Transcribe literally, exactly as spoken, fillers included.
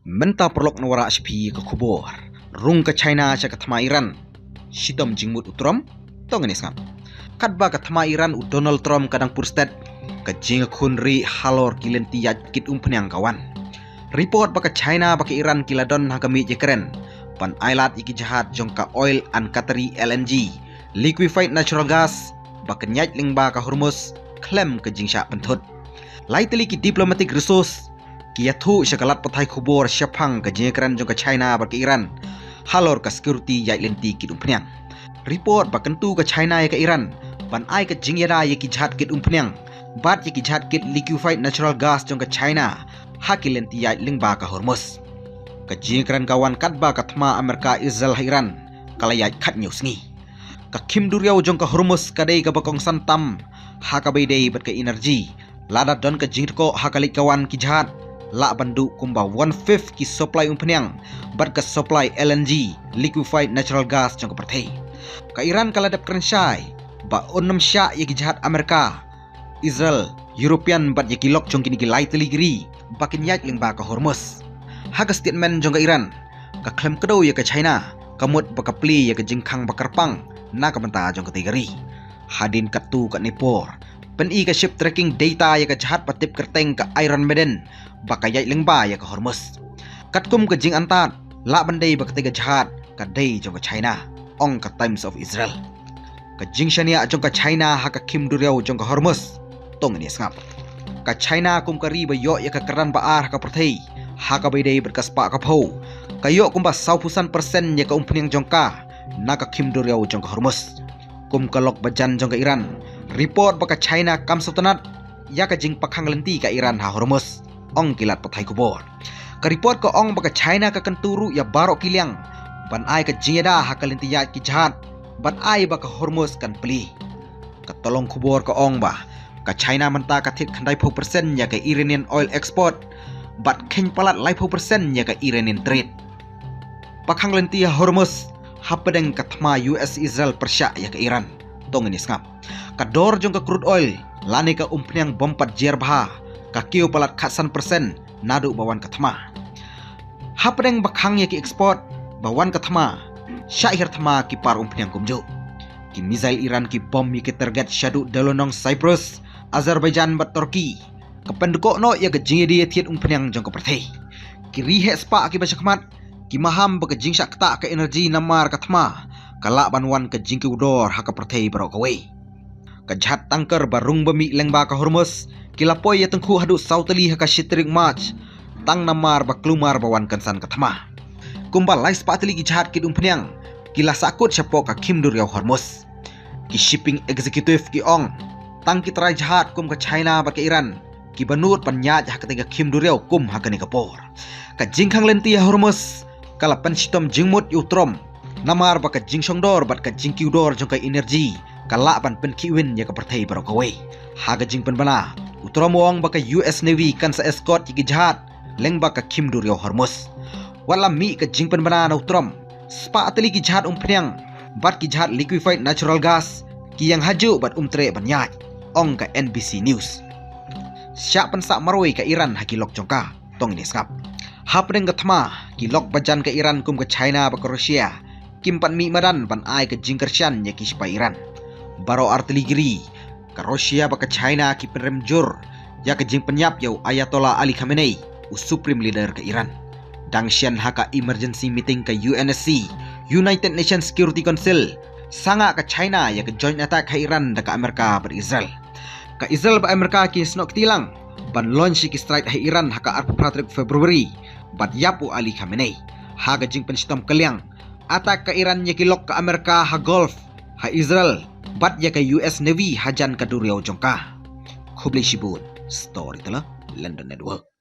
Mynta paralok, ngan wanrah sha phi ka khubor. Rung ka China sha ka thma Iran. Shitom jingmut u Trump. To ngin ïa sngap. Katba ka thma Iran u Donald Trump ka dang pur stet, ka jingkhun ri halor ki lynti ïaid kit umphniang ka wan. Report ba ka China bad ka Iran ki la don ha ka miej ïakren ban ailad ïa ki jahaj jong ka oil and Qatari L N G, liquefied natural gas, ba kan ïaid lyngba ka Hormuz khlem ka jingshah pynthut. Lai tylli ki diplomatic resource ki ïathuh sha ka lad pathai khubor shaphang ka jingïakren jong ka China bad ka Iran halor ka security ïaid lynti kit umphniang. Report ba kyntu ka China ïa ka Iran ban ai ka jingïada ïa ki jahaj kit umphniang bad ïa ki jahaj kit liquefied natural gas jong ka China ha ki lynti ïaid lyngba ka Hormuz. Ka jingïakren ka wan katba ka thma Amerika Israel ha Iran ka la ïaid khathynñiew sngi. Ka khim duriaw jong ka Hormuz ka dei kaba kongsan tam ha kaba ïadei bad ka energy. Lada don ka jingtyrkhong ha ka leit ka wan ki jahaj, lah ban duh kumba one fifth ki supply umphniang bad ka supply L N G, liquefied natural gas, jong ka pyrthei. Ka Iran ka la dep kren shai ba un nym shah ïa ki jahaj Amerika, Israel, European bad ïa ki lok jong kine ki lai tylli ki ri ba kin ïaid lyngba ka Hormuz. Ha ka statement jong ka Iran, ka khlem kdew ïa ka China, ka mut ba ka plie ïa ka jingkhang ba kyrpang na ka bynta jong katei ka ri. Hadien katto katne por, pyni ka ship tracking data ïa ka jahaj ba tip kyrteng ka Iron Maiden ba ka ïaid lyngba ïa ka Hormuz. Katkum ka jingantad, lah ban dei ba katei ka jahaj ka dei jong ka China, ong ka Times of Israel. Ka jingshaniah jong ka China ha ka khim duriaw jong ka Hormuz, to ngin ïa sngap. Ka China kum ka ri ba ïoh ïa ka kyrdan ba ar ha ka pyrthei ha kaba ïadei bad ka spah ka phew, ka ïoh kumba sawphew san percent ïa ka umphniang jong ka na ka khim duriaw jong ka Hormuz. Kum ka lok bajan jong ka Iran, report ba ka China kam sngewtynnad ïa ka jingpakhang lynti ka Iran ha Hormuz, ong ki lad pathai khubor. Ka report ka ong ba ka China ka kyntu ruh ïa baroh ki liang ban ai ka jingïada ha ka lynti ïaid ki jahaj, ban ai ba ka Hormuz kan plie. Ka tnat khubor ka ong ba ka China mynta ka thied khyndaiphew percent ïa ka Iranian oil export bad kheiñ palat laiphew percent ïa ka Iranian trade. Pakhang lynti ha Hormuz hapdeng ka thma U S Israel pyrshah ïa ka Iran, to ngin ïa sngap. Ka dor jong ka crude oil lane ka umphniang bym pat jia bha ka kiew palat khatsan percent naduh ba wan ka thma. Hapdeng ba khang ïa ki export ba wan ka thma, shah hiar thma ki par umphniang kumjuh. Ki missile Iran ki bom ïa ki target shaduh da lynnong Cyprus, Azerbaijan bad Turkey, ka pyndkoh noh ïa ka jingïadie thied umphniang jong ka pyrthei. Ki ri heh spah kiba shakhmat ki maham ba ka jingshah ktah ka energy namar ka thma ka lah ban wan ka jingkiew dor ha ka pyrthei baroh kawei. Ka jahaj tanker ba rung ba mih lyngba ka Hormuz ki la poi ïa tyngkhuh haduh saw tylli ha ka shi tarik March, tang namar ba kulmar ba wan kynsan ka thma. Kumba lai spah tylli ki jahaj kit umphniang ki la sahkut shapoh ka khim duriaw Hormuz. Ki shipping executive ki ong, tang ki trai jahaj kum ka China bad ka Iran kiba nud ban ïaid ha katei ka khim duriaw kum ha kane ka por. Ka jingkhang lynti ha Hormuz ka la pynshitom jingmut ïa u Trump namar ba ka jingshong dor bad ka jingkiew dor jong ka energy ka lah ban pynkhih win ïa ka pyrthei baroh kawei. Ha ka jingpynbna, u Trump u ong ba ka U S Navy kan sa escort ïa ki jahaj lyngba ka khim duriaw Hormuz. Wat la mih ka jingpynbna na u Trump, spah tylli ki jahaj umphniang bad ki jahaj liquefied natural gas ki ïeng hajuh bad um treh ban ïaid, ong ka N B C News. Shah pynsah marwei ka Iran ha ki lok jong ka, to ngin ïa sngap. Hapdeng ka thma, ki lok bajan ka Iran kum ka China bad ka Russia kim pat mih madan ban ai ka jingkyrshan ïa ki shipai Iran. Baroh ar tylli ki ri, ka Russia bad ka China ki pynrem jur ïa ka jingpynïap ïa u Ayatollah Ali Khamenei, u Supreme Leader ka Iran. Dang shen ha ka emergency meeting ka U N S C, United Nations Security Council, sangah ka China ïa ka joint attack ha Iran da ka Amerika bad Israel. Ka Israel bad Amerika ki snoh kti lang ban launch ïa ki strike ha Iran ha ka arphew phra tarik February bad ïap u Ali Khamenei. Ha ka jingpynshitom kylliang, attack ka Iran ïa ki lok ka Amerika ha Gulf, ha Israel bad ïa ka U S Navy hajan ka duriaw jong ka. Khublei shibun. Storyteller, London Network.